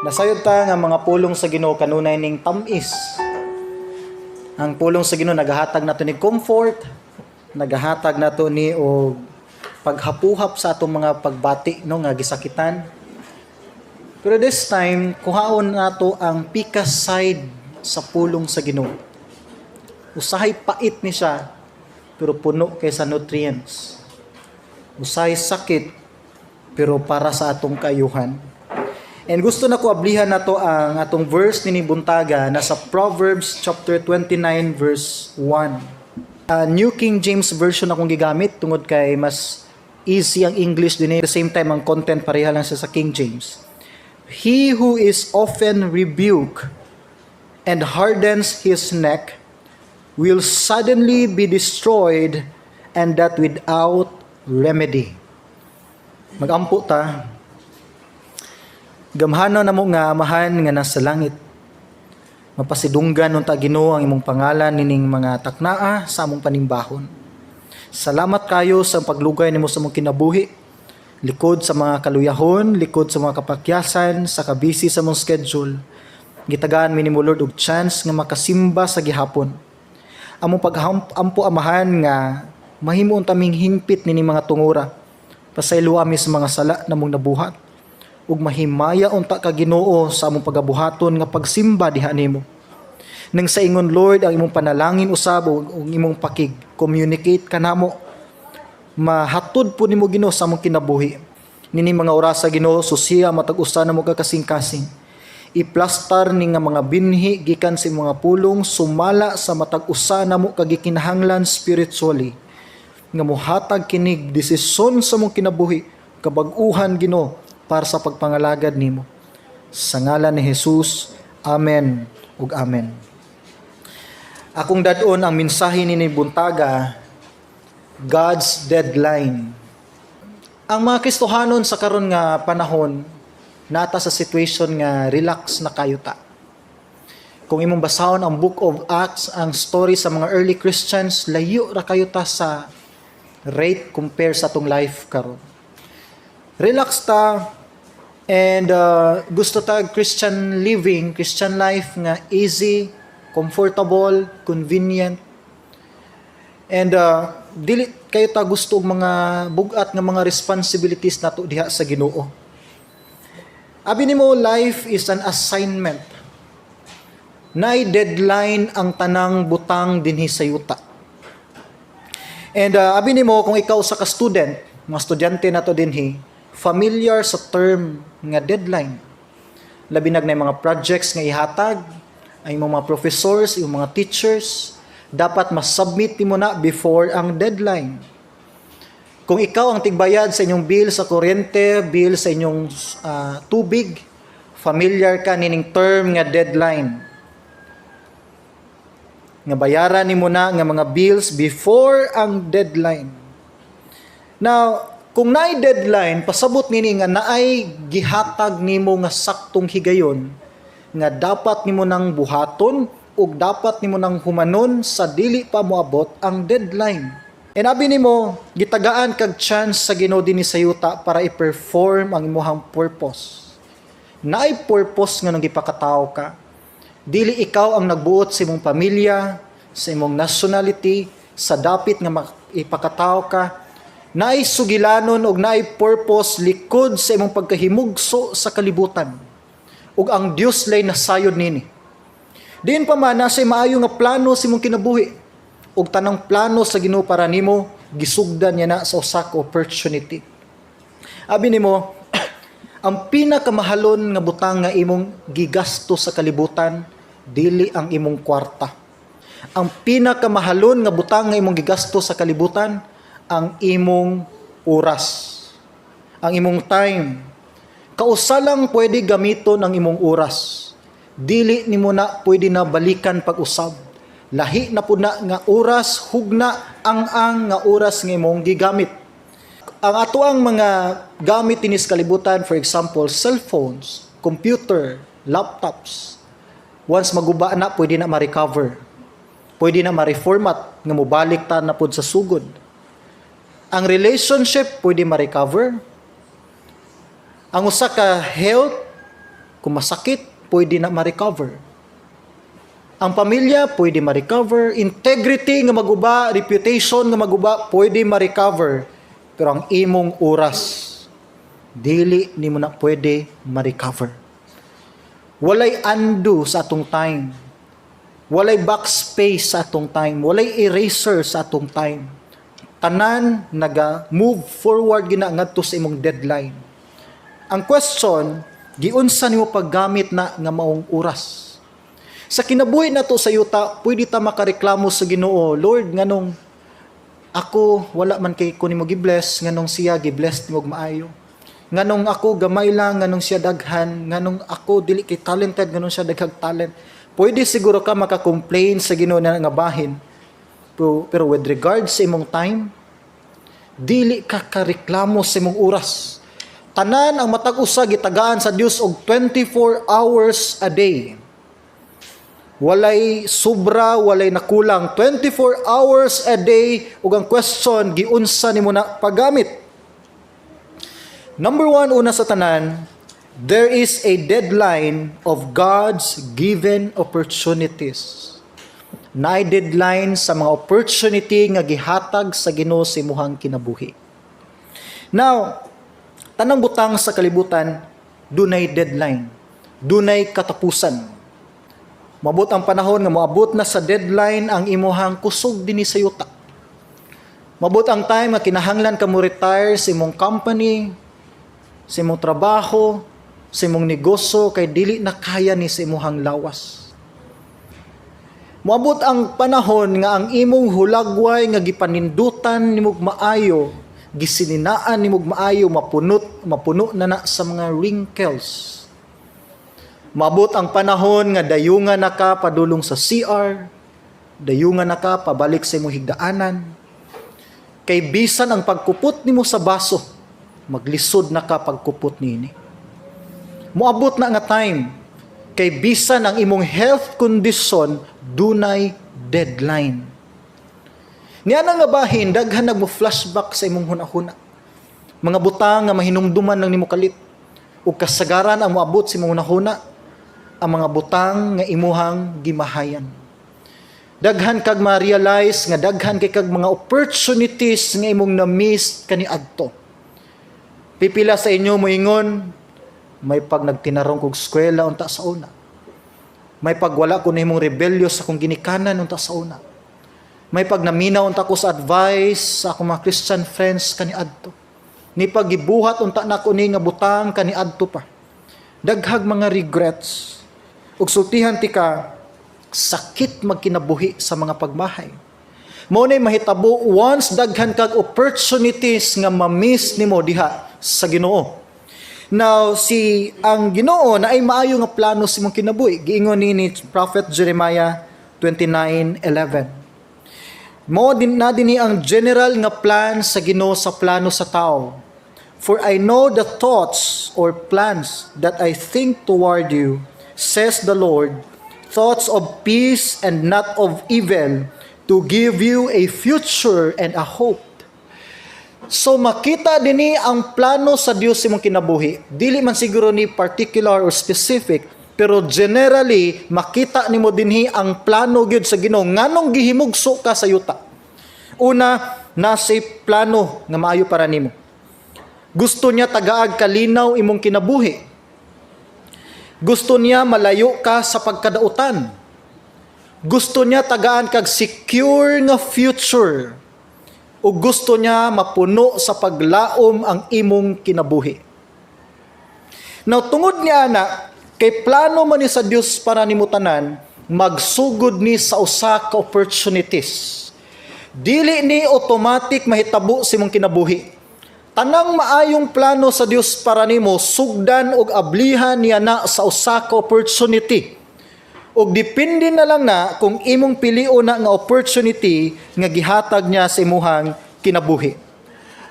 Nasayod ta nga mga pulong sa Ginoo kanunay ning tam-is. Ang pulong sa Ginoo nagahatag nato ni comfort, nagahatag nato ni og paghapuhap sa atong mga pagbati, no, nga gisakitan. Pero this time, kuhaon nato ang pikas side sa pulong sa Ginoo. Usahay pait ni siya, pero puno kay sa nutrients. Usahay sakit, pero para sa atong kaayuhan. And gusto na ko ablihan nato ang atong verse ni buntaga, nasa Proverbs chapter 29 verse 1. New King James Version akong gigamit tungod kay mas easy ang English din eh. At the same time, ang content pareha lang siya sa King James. "He who is often rebuked and hardens his neck will suddenly be destroyed, and that without remedy." Magampo ta. Gamhanan namo nga Amahan nga nasa langit. Mapasidunggan unta, Ginoo, ang imong pangalan nining mga taknaa sa among panimbahon. Salamat kayo sa paglugay nimo sa among kinabuhi. Likod sa mga kaluyahon, likod sa mga kapakyasan, sa kabisi sa among schedule. Gitagaan mi nimo, Lord, og chance nga makasimba sa gihapon. Among pagampo, Amahan, nga mahimo unta ming hingpit nining mga tungura. Pasaylo ami sa mga sala namong nabuhat ug mahimaya unta ka, Ginoo, sa among pagabuhaton nga pagsimba diha nimo. Nang sa ingon, Lord, ang imong panalangin usab ug ang imong pakig communicate kanamo mahatod po nimo, Ginoo, sa among kinabuhi. Nini mga orasa, Ginoo, susiha matag usa namo ka kasing-kasing. Iplastar ni nga mga binhi gikan sa imong mga pulong sumala sa matag usa namo ka gikinahanglan spiritually nga muhatag kinig desisyon sa among kinabuhi, kabag-uhan, Ginoo, para sa pagpangalagad nimo. Sa ngalan ni Jesus, amen ug amen. Akong dad-on ang mensahe ni buntaga, God's Deadline. Ang mga Kristohanon sa karon nga panahon nata sa situation nga relax na kayo ta. Kung imong basahon ang Book of Acts, ang story sa mga early Christians, layo ra kayo ta sa rate compare sa atong life karon. Relax ta and gusto ta Christian living, Christian life nga easy, comfortable, convenient. And dili kayo ta gusto og mga bugat nga mga responsibilities nato diha sa Ginoo. Abi nimo, life is an assignment. Nay deadline ang tanang butang dinhi sa yuta. And abi nimo, kung ikaw sa ka-student, mga estudyante nato dinhi, familiar sa term nga deadline. Labi na mga projects nga ihatag ay imong mga professors, imong mga teachers, dapat ma-submit nimo na before ang deadline. Kung ikaw ang tigbayad sa inyong bill sa kuryente, bill sa inyong tubig, familiar ka nining term nga deadline. Nga bayaran nimo na nga mga bills before ang deadline. Now, kung naay deadline, pasabot nini nga naay gihatag nimo nga saktong higayon nga dapat nimo nang buhaton ug dapat nimo nang humanon sa dili pa moabot ang deadline. And abi nimo, gitagaan kag chance sa Ginoo dinhi sa yuta para i-perform ang imong purpose. Naay purpose nga nang gipakatao ka. Dili ikaw ang nagbuot sa imong pamilya, sa imong nationality, sa dapit nga ipakatao ka. Naay sugilanon og naay purpose likod sa imong pagkahimugso sa kalibutan. Ug ang Dios lay nasayod nini. Diin pa man, nasa maayo nga plano sa imong kinabuhi. Ug tanang plano sa Ginoo para nimo gisugdan niya na sa usa ka opportunity. Abi nimo, ang pinakamahalon nga butang nga imong gigasto sa kalibutan dili ang imong kwarta. Ang pinakamahalon nga butang nga imong gigasto sa kalibutan, ang imong oras. Ang imong time. Kausa lang pwede gamiton ang imong oras. Dili nimo na pwede na balikan pag-usab. Lahi na pud na nga oras, hugna ang nga oras nga imong gigamit. Ang ato ang mga gamit dinhi sa kalibutan, for example, cellphones, computer, laptops. Once maguba na, pwede na ma-recover. Pwede na ma-reformat nga mobalik ta na pud sa sugod. Ang relationship, pwede ma-recover. Ang usa ka health Kung masakit, pwede na ma-recover. Ang pamilya, pwede ma-recover. Integrity nga maguba, reputation nga maguba, pwede ma-recover. Pero ang imong oras, dili nimo na pwede ma-recover. Walay undo sa atong time. Walay backspace sa atong time. Walay eraser sa atong time. Tanan naga move forward gina ngadto sa imong deadline. Ang question, giunsa nimo paggamit na nga maong oras? Sa kinabuhi nato sa yuta, pwede ta makareklamo sa Ginoo, "Lord, nganong ako wala man kay ko nimo gi-bless, nganong siya gi-bless nimo og maayo? Nganong ako gamay lang, nganong siya daghan? Nganong ako dili kay talented, nganong siya daghang talent?" Pwede siguro ka maka-complain sa Ginoo na nga bahin. Pero with regards sa imong time, dili ka kareklamo sa imong oras. Tanan ang matag usa gitagaan sa Dios og 24 hours a day. Walay sobra, walay nakulang. 24 hours a day, ug ang question, giunsa nimo na paggamit? Number one, una sa tanan, there is a deadline of God's given opportunities. Naay deadline sa mga opportunity nga gihatag sa Ginoo sa imuhang kinabuhi. Now, tanang butang sa kalibutan, dunay deadline, dunay katapusan. Mabot ang panahon nga moabot na sa deadline ang imuhang kusog dinhi sa yuta. Mabot ang time nga kinahanglan ka mo retire sa imong company, sa imong trabaho, sa imong negosyo kay dili na kaya ni sa imuhang lawas. Moabot ang panahon nga ang imong hulagway nga gipanindutan nimog maayo, gisininaan nimog maayo, mapunot, mapuno na na sa mga wrinkles. Maabot ang panahon nga dayungan na ka padulong sa CR, dayungan na ka pabalik sa imong higdaanan. Kay bisan ang pagkupot nimo sa baso, maglisod na ka pagkupot niini. Moabot na nga time kay bisan ang imong health condition, dunay deadline. Niya na nga bahin, daghan nagmo flashback sa imong hunahuna. Mga butang nga mahinumduman lang nimo kalit ug kasagaran ang moabot sa imong hunahuna ang mga butang nga imuhang gimahayan. Daghan kag ma-realize nga daghan kay kag mga opportunities nga imong na-miss kaniadto. Pipila sa inyo moingon, "May pag nagtinarong kog eskwela unta sa una. May pag wala ko nahimong rebellious sa akong ginikanan unta sa una. May pag naminaw unta ko sa advice sa akong mga Christian friends kaniadto. Ni pag gibuhat unta nako ni nga butang kaniadto pa." Daghag mga regrets. Ug sultihan tika, sakit magkinabuhi sa mga pagmahay. Mao nay mahitabo once daghan kag opportunities nga ma-miss nimo diha sa Ginoo. Now, si ang Ginoo na ay maayo nga plano sa imong kinabuhi. Giingon ni Prophet Jeremiah 29:11. Mao din na dinhi ang general nga plan sa Ginoo sa plano sa tao. "For I know the thoughts or plans that I think toward you, says the Lord, thoughts of peace and not of evil, to give you a future and a hope." So makita dinhi ang plano sa Dios sa imong kinabuhi. Dili man siguro ni particular or specific, pero generally makita nimo dinhi ang plano gyud sa Ginoo nganong gihimugso ka sa yuta. Una, nasa plano nga maayo para nimo. Gusto niya tagaag kalinaw imong kinabuhi. Gusto niya malayo ka sa pagkadautan. Gusto niya tagaan kag secure nga future. O gusto niya mapuno sa paglaom ang imong kinabuhi. Now, tungod niya na, kay plano man ni sa Dios para nimo tanan, magsugod ni sa usa ka opportunities. Dili ni automatic mahitabo sa imong kinabuhi. Tanang maayong plano sa Dios para nimo, sugdan og ablihan niya na sa usa ka opportunity. Ug depende na lang na kung imong pilion na nga opportunity nga gihatag niya sa imuhang kinabuhi.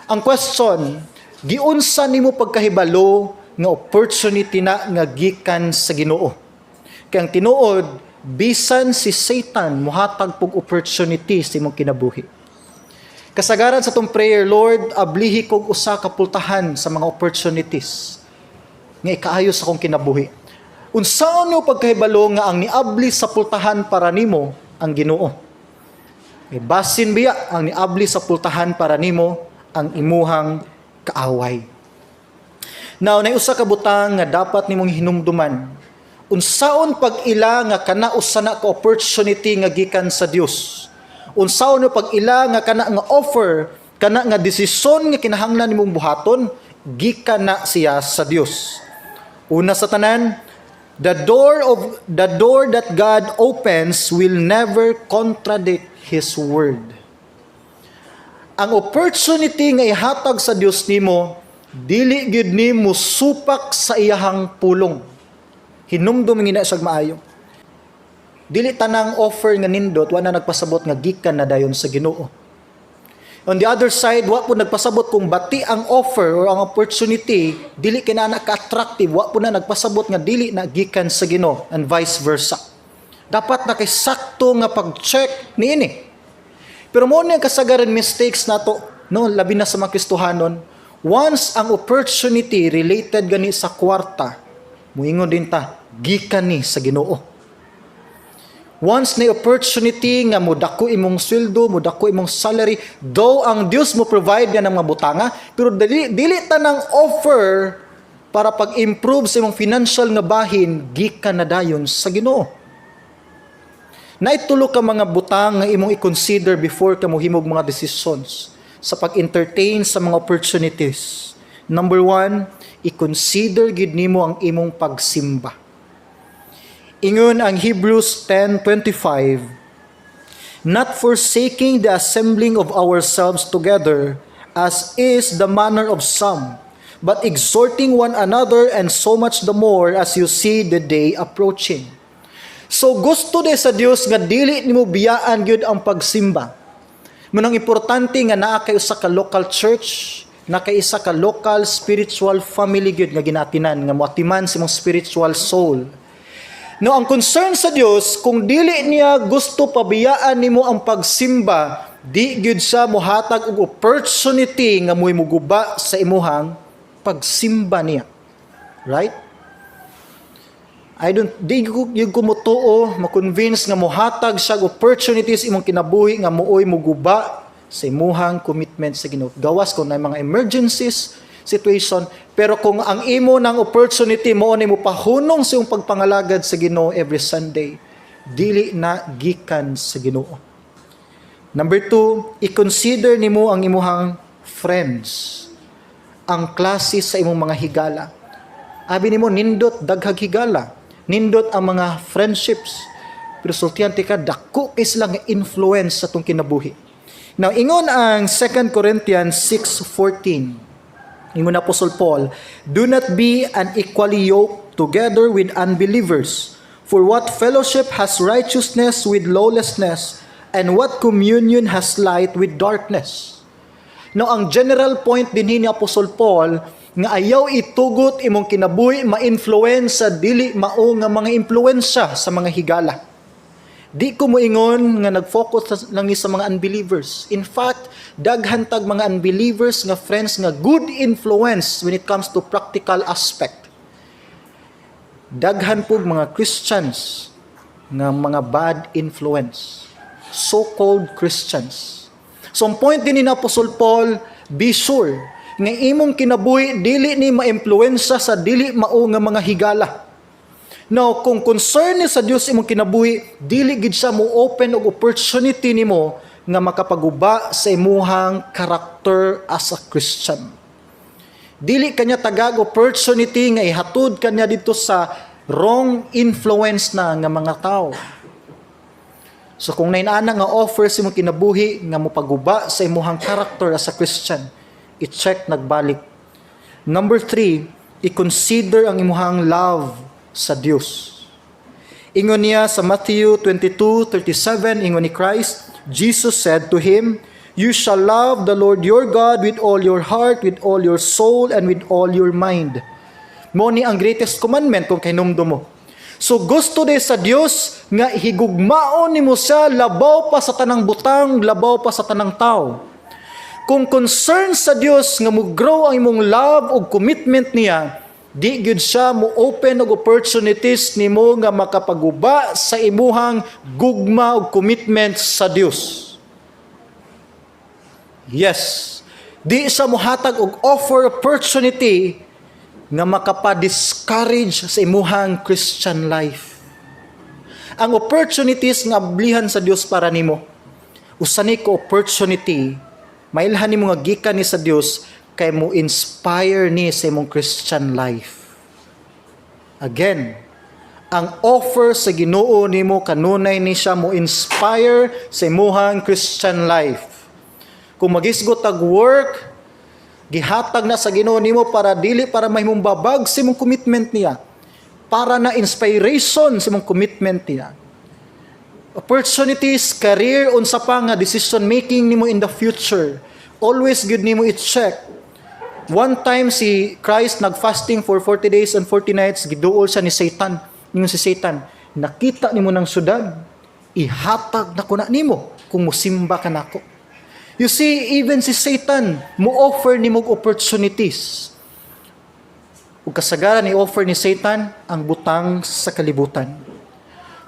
Ang question, giunsa nimo pagkahibalo nga opportunity na nga gikan sa Ginoo? Kay ang tinuod, bisan si Satan muhatag pug opportunity sa imong kinabuhi. Kasagaran sa atong prayer, "Lord, ablihi kog usa ka pultahan sa mga opportunities nga ikaayo sa akong kinabuhi." Unsaon nimo pagkahibalo nga ang niabli sa pultahan para nimo ang Ginoo? May basin biya ang niabli sa pultahan para nimo ang imuhang kaaway. Now, nay usa ka butang nga dapat nimong hinumduman. Unsaon pag-ila nga kana usa na ka opportunity nga gikan sa Dios? Unsaon mo pag-ila nga kana nga offer, kana nga desisyon nga kinahanglan nimong buhaton, gikan na siya sa Dios? Una sa tanan, the door that God opens will never contradict His word. Ang opportunity nga ihatag sa Dios nimo, dili gyud nimo supak sa iyahang pulong. Hinumdum ngina siya maayo. Dili tanang offer nga nindot, wa na nagpasabot nga gikan na dayon sa Ginoo. On the other side, wa po nagpasabot kung bati ang offer or ang opportunity dili kinana ka-attractive, wa po na nagpasabot nga dili na gikan sa Ginoo and vice versa. Dapat na kay sakto nga pag-check niini. Pero mo ni ang kasagaran mistakes nato, no, labi na sa mga Kristohanon. Once ang opportunity related gani sa kwarta, muingon din ta, gikan ni sa Ginoo. Once na opportunity nga modako imong sweldo, modako imong salary, though ang Dios mo provide nga ng mga butanga, pero dili tanang offer para pag-improve sa imong financial nga bahin gikan na dayon sa Ginoo. Naitulo ka mga butang nga imong i-consider before ka mohimog mga decisions sa pag-entertain sa mga opportunities. Number one, i-consider gid nimo ang imong pagsimba. Ingon ang Hebrews 10:25, "Not forsaking the assembling of ourselves together, as is the manner of some, but exhorting one another, and so much the more as you see the day approaching." So gusto de sa Dios nga dili nimo biyaan gyud ang pagsimba. Munang importante nga naa kay usa ka local church, na kay isa ka local spiritual family gyud nga ginatinan nga moatiman sa imong spiritual soul. No, ang concern sa Dios, kung dili niya gusto pabiyaan nimo ang pagsimba, di gyud siya mohatag og opportunity nga mo'y muguba sa imuhang pagsimba niya. Right? I don't di ko yung ko motuo, ma-convince nga mohatag siya og opportunities imong kinabuhi nga mooy muguba sa imuhang commitment sa Ginoo. Gawas kung na mga emergencies situation, pero kung ang imo ng opportunity mo ni mo pahunong sa iyong pagpangalagad sa Ginoo every Sunday, dili na gikan sa Ginoo. Number two, i-consider nimo ang imuhang friends, ang klase sa imong mga higala. Abi nimo nindot daghag higala, nindot ang mga friendships. Pero sultihan tika, dako kay sila nga influence sa atong kinabuhi. Now, ingon ang 2 Corinthians 6:14. Ingon Apostle Paul, "Do not be unequally yoked together with unbelievers. For what fellowship has righteousness with lawlessness, and what communion has light with darkness?" Now, ang general point din ni Apostle Paul nga ayaw itugot imong kinabuhi ma-influence sa dili mao nga mga impluwensya sa mga higala. Di ko moingon nga nag-focus lang ni sa mga unbelievers. In fact, daghan tag mga unbelievers nga friends nga good influence when it comes to practical aspect. Daghan pug mga Christians nga mga bad influence. So-called Christians. So ang point din ni Apostle Paul, be sure nga imong kinabuhi dili ni maimpluwensya sa dili mao nga mga higala. Now, kung concern ni sa Dios imong kinabuhi, dili gid siya mo open og opportunity nimo nga makapaguba sa imuhang character as a Christian. Dili kanya tagag opportunity nga ihatod kanya dito sa wrong influence na nga mga tao. So kung nainana nga offer sa imong kinabuhi nga mopaguba sa imuhang character as a Christian, i-check nagbalik. Number three, i-consider ang imuhang love sa Dios. Ingon niya sa Matthew 22:37, ingon ni Christ, Jesus said to him, "You shall love the Lord your God with all your heart, with all your soul, and with all your mind." Mo ni ang greatest commandment kung kahinumdum mo. So gusto de sa Dios nga higugmaon nimo siya labaw pa sa tanang butang, labaw pa sa tanang tao. Kung concern sa Dios nga mo grow ang imong love ug commitment niya, Di gyud siya mo open og opportunities nimo nga makapaguba sa imuhang gugma ug commitment sa Dios. Yes. Di siya mohatag og offer opportunity nga makapa-discourage sa imuhang Christian life. Ang opportunities nga ablihan sa Dios para nimo, usa ni ka opportunity, mailhan nimo nga gikan ni sa Dios kay mo inspire ni sa imong Christian life. Again, ang offer sa Ginoo nimo kanunay ni siya mo inspire sa imuhang Christian life. Kung magisgot tag work, gihatag na sa Ginoo nimo para dili para mahimong babag sa imong commitment niya. Para na inspiration sa imong commitment niya. Opportunities, career, unsa pa nga decision making nimo in the future. Always gyud nimo i-check. One time si Christ nag-fasting for 40 days and 40 nights, giduol siya ni Satan. Ingon si Satan, "Nakita nimo ng syudad, ihatag na ko na nimo kung musimba ka nako." You see, even si Satan mo offer nimo og opportunities. Ug kasagaran ni offer ni Satan ang butang sa kalibutan.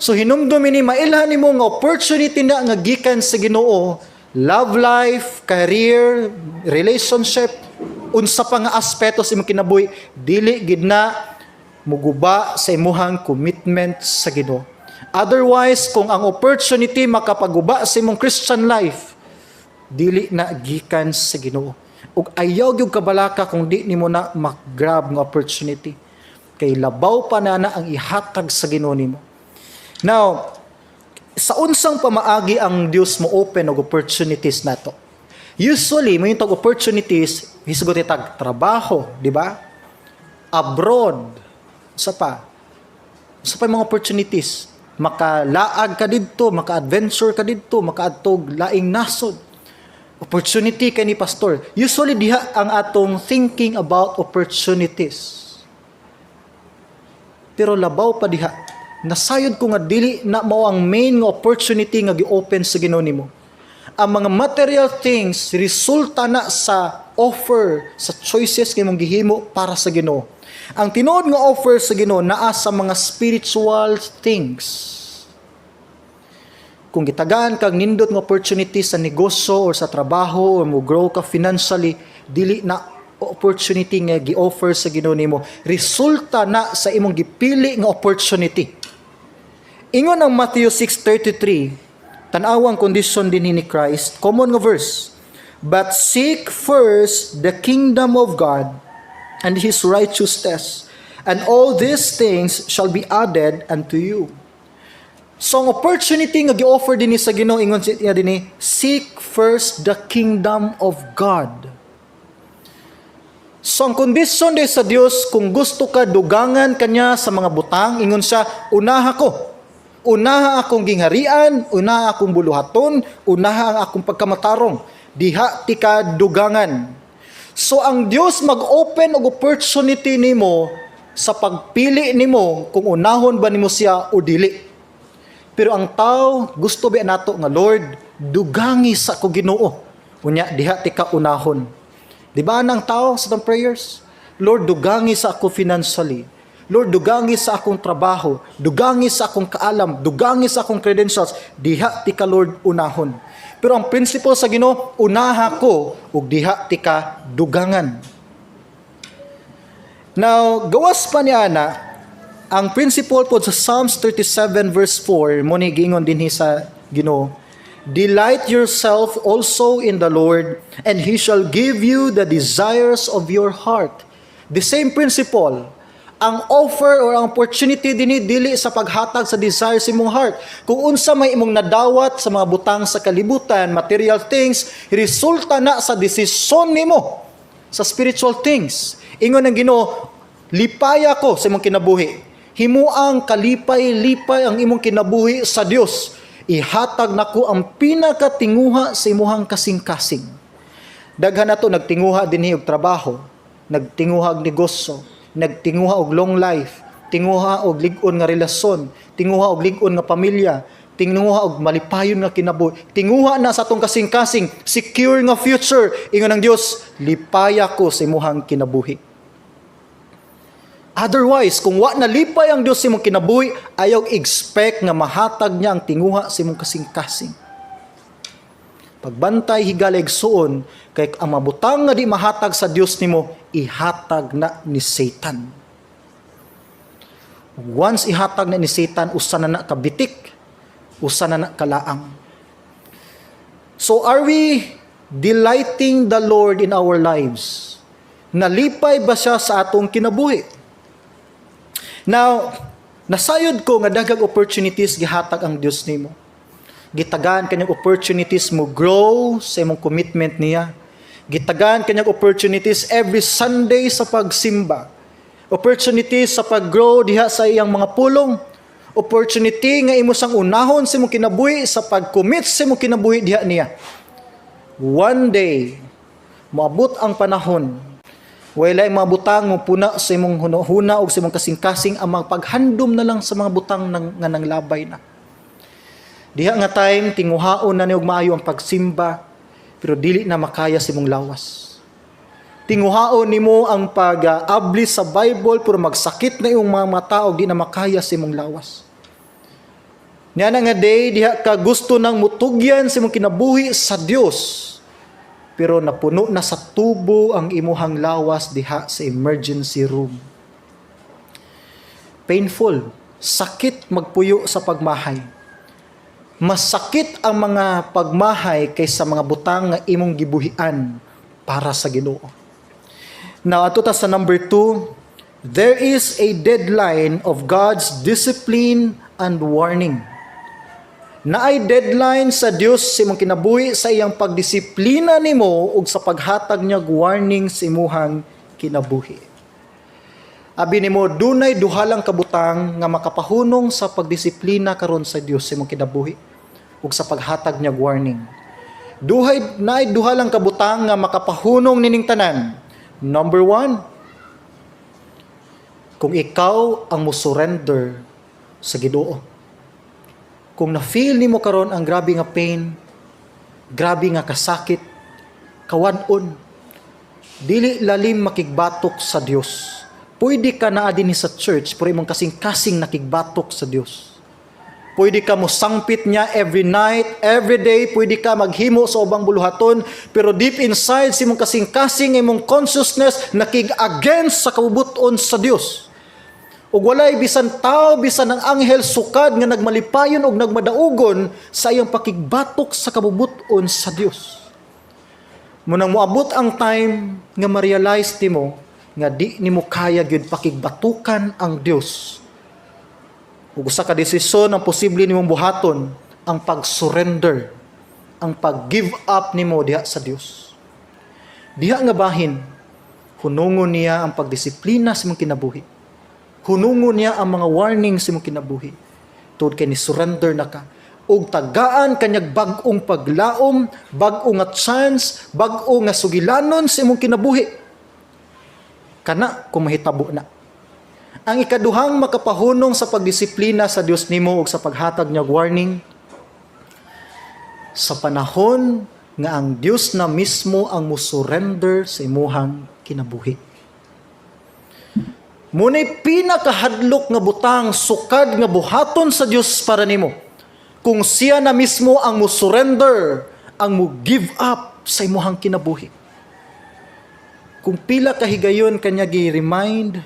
So hinumdum ni mailhan nimo nga opportunity na nga gikan sa Ginoo, love life, career, relationship, unsa pa nga aspeto sa imong kinabuhi, dili gid na muguba sa imuhang commitment sa Ginoo. Otherwise, kung ang opportunity makapaguba sa imong Christian life, dili na gikan sa Ginoo. Ug ayaw gyud kabalaka kung di nimo na mag-grab nga opportunity. Kay labaw pa na na ang ihatag sa Ginoo nimo. Now, sa unsang pamaagi ang Dios mo open og opportunities nato? Usually, mo yung opportunities, hisgot tag trabaho, di ba? Abroad. Sa pa. Sa pa yung mga opportunities. Makalaag ka didto, maka-adventure ka didto, makaadtog laing nasod. Opportunity kay ni pastor. Usually diha ang atong thinking about opportunities. Pero labaw pa diha, nasayod ko nga dili na mao ang main nga opportunity nga gi-open sa Ginoo nimo. Ang mga material things resulta na sa offer, sa choices nga imong gihimo para sa Ginoo. Ang tinuod nga offer sa Ginoo naa sa mga spiritual things. Kung gitagaan kag nindot nga opportunity sa negosyo or sa trabaho or mo grow ka financially, dili na opportunity nga gi-offer sa Ginoo nimo. Resulta na sa imong gipili nga opportunity. Ingon ang Matthew 6:33, tan-awa ang kondisyon din ni Christ, common nga verse. "But seek first the kingdom of God and His righteousness, and all these things shall be added unto you." So ang opportunity nga gi-offer dinhi sa Ginoo, ingon siya dinhi, "Seek first the kingdom of God." So ang kondisyon di sa Dios kung gusto ka dugangan kanya sa mga butang, ingon siya, "Unaha ko. Unaha akong gingharian, unaha akong buluhaton, unaha ang akong pagkamatarong. Diha ti ka dugangan." So ang Dios mag-open og opportunity nimo sa pagpili nimo kung unahon ba nimo siya o dili. Pero ang tao gusto ba nato nga, "Lord, dugangi sa ko Ginoo. Unya diha ti ka unahon." Di ba ang tao sa atong prayers? "Lord, dugangi sa ako financially. Lord, dugangi sa akong trabaho, dugangi sa akong kaalam, dugangi sa akong credentials. Diha ti ka, Lord, unahon." Pero ang principle sa Ginoo, "Unaha ko ug diha ti ka dugangan." Now, gawas pa niya na, ang principle po sa Psalms 37 verse 4, mo ni giingon dinhi sa Ginoo, "Delight yourself also in the Lord, and He shall give you the desires of your heart." The same principle, ang offer or ang opportunity dinhi dili sa paghatag sa desires imong heart. Kung unsa may imong nadawat sa mga butang sa kalibutan, material things, resulta na sa desisyon nimo sa spiritual things. Ingon ang Ginoo, "Lipaya ko sa imong kinabuhi. Himuang kalipay-lipay ang imong kinabuhi sa Dios. Ihatag nako ang pinakatinguha sa imuhang kasing-kasing." Daghan nato nagtinguha dinhi og trabaho, nagtinguha og negosyo, nagtinguha og long life, tinguha og lig-on nga relasyon, tinguha og lig-on nga pamilya, tinguha og malipayon nga kinabuhi, tinguha na sa atong kasing-kasing, secure nga future. Ingon ang Dios, "Lipaya ko sa imuhang kinabuhi." Otherwise, kung wa nalipay ang Dios sa imong kinabuhi, ayaw expect nga mahatag niya ang tinguha sa imong kasing-kasing. Pagbantay, higala, igsuon, kay ang mabutang nga di mahatag sa Dios nimo, ihatag na ni Satan. Once ihatag na ni Satan, usa na na kabitik, usa na na kalaang. So are we delighting the Lord in our lives? Nalipay ba siya sa atong kinabuhi? Now, nasayod ko nga daghang opportunities gihatag ang Dios nimo. Gitagaan ka niyang opportunities mo grow sa imong commitment niya. Gitagaan ka niyang opportunities every Sunday sa pagsimba. Opportunities sa pag-grow diha sa iyang mga pulong. Opportunity nga imo sang unahon sa imong kinabuhi sa pag-commit sa imong kinabuhi diha niya. One day, moabot ang panahon, wala mga butang mo puna sa imong huna o sa imong kasing-kasing, ang mga paghandom na lang sa mga butang nga nanglabay na. Diha nga time, tinguhaon na ni og maayo ang pagsimba, pero dili na makaya sa imong lawas. Tinguhaon nimo ang pag-abli sa Bible, pero magsakit na imong mga mata og di na makaya sa imong lawas. Niya na nga day, diha ka gusto nang mutugyan sa imong kinabuhi sa Dios, pero napuno na sa tubo ang imuhang lawas diha sa emergency room. Painful, sakit magpuyo sa pagmahay. Masakit ang mga pagmahay kaysa mga butang nga imong gibuhian para sa Ginoo. Now, ato ta sa number 2, there is a deadline of God's discipline and warning. Naay deadline sa Dios sa imong kinabuhi sa iyang pagdisiplina nimo ug sa paghatag niya warning sa imuhang kinabuhi. Abi nimo, dunay duha lang ka butang nga makapahunong sa pagdisiplina karon sa Dios sa imong kinabuhi ug sa paghatag niya warning. Duhay naay duha lang ka butang nga makapahunong nining tanan. Number 1, kung ikaw ang mo-surrender sa Ginoo. Kung na-feel nimo karon ang grabe nga pain, grabe nga kasakit, kawad-on, dili lalim makigbatok sa Dios. Pwede ka naa dinhi sa church pero imong kasing-kasing nakigbatok sa Dios. Pwede ka mo sangpit niya every night, every day, pwede ka maghimo sa ubang buluhaton, pero deep inside sa imong kasing-kasing, imong consciousness nakig-against sa kabubuton sa Dios. Ug walay bisan tao, bisan ang anghel sukad nga nagmalipayon og nagmadaugon sa iyang pakigbatok sa kabubuton sa Dios. Munang moabot ang time nga ma-realize nimo nga di nimo kaya gyud pakigbatukan ang Dios. Ug usa ka desisyon ang posible nimong buhaton, ang pag-surrender, ang pag-give up nimo diha sa Dios. Diha nga bahin, hunungon niya ang pagdisiplina sa imong kinabuhi. Hunungon niya ang mga warning sa imong kinabuhi. Tungod kay ni surrender na ka. Ug tagaan kanyag bag-ong paglaom, bag-o nga chance, bag-o nga sugilanon sa imong kinabuhi. Kana kung mahitabo na. Ang ikaduhang makapahunong sa pagdisiplina sa Dios nimo ug sa paghatag niya og warning, sa panahon nga ang Dios na mismo ang musurrender sa imuhang kinabuhi. Muna'y pinakahadlok nga butang sukad nga buhaton sa Dios para nimo, kung siya na mismo ang mo-surrender, ang mo give up sa imuhang kinabuhi. Kung pila ka higayon kanya gi-remind,